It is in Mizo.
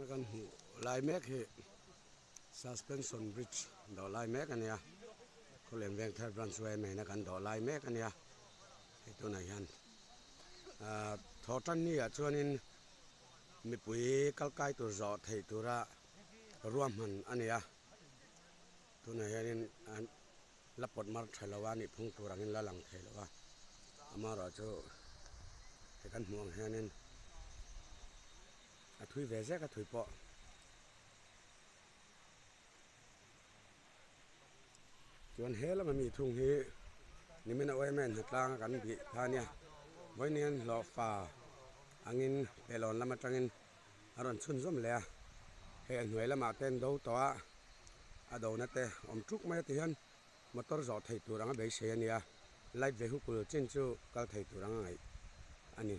Tuna kan hmuh lai mek hi suspension bridge dawh lai mek a nia Khawleng Vengthar branch yma in a kan dawh lai mek a nia hei tunah hian ahh thaw tan ni ah chuanin mipui kal kai tur zawh theih tura ruahman a ni a tunah hianin an la pawt mar tha lo a nih phung tur angin la lang thei lo a amaherawhchu hei kan hmuh ang hianin a thui ve zek a thui pawh. Chuan he lama mi thung hi nimin a yma hnatlang a kan bih kha ania vawiin hian hlawhfa angin pelawn lam atangin a rawn chhunzawm leh a hei a hnuai lamah te an do tawh a a dona te awm tuk mai a ti hian motor zawh theih tur anga beisei a ni a light vehicle chin chu kal thei tur anga ngaih a ni.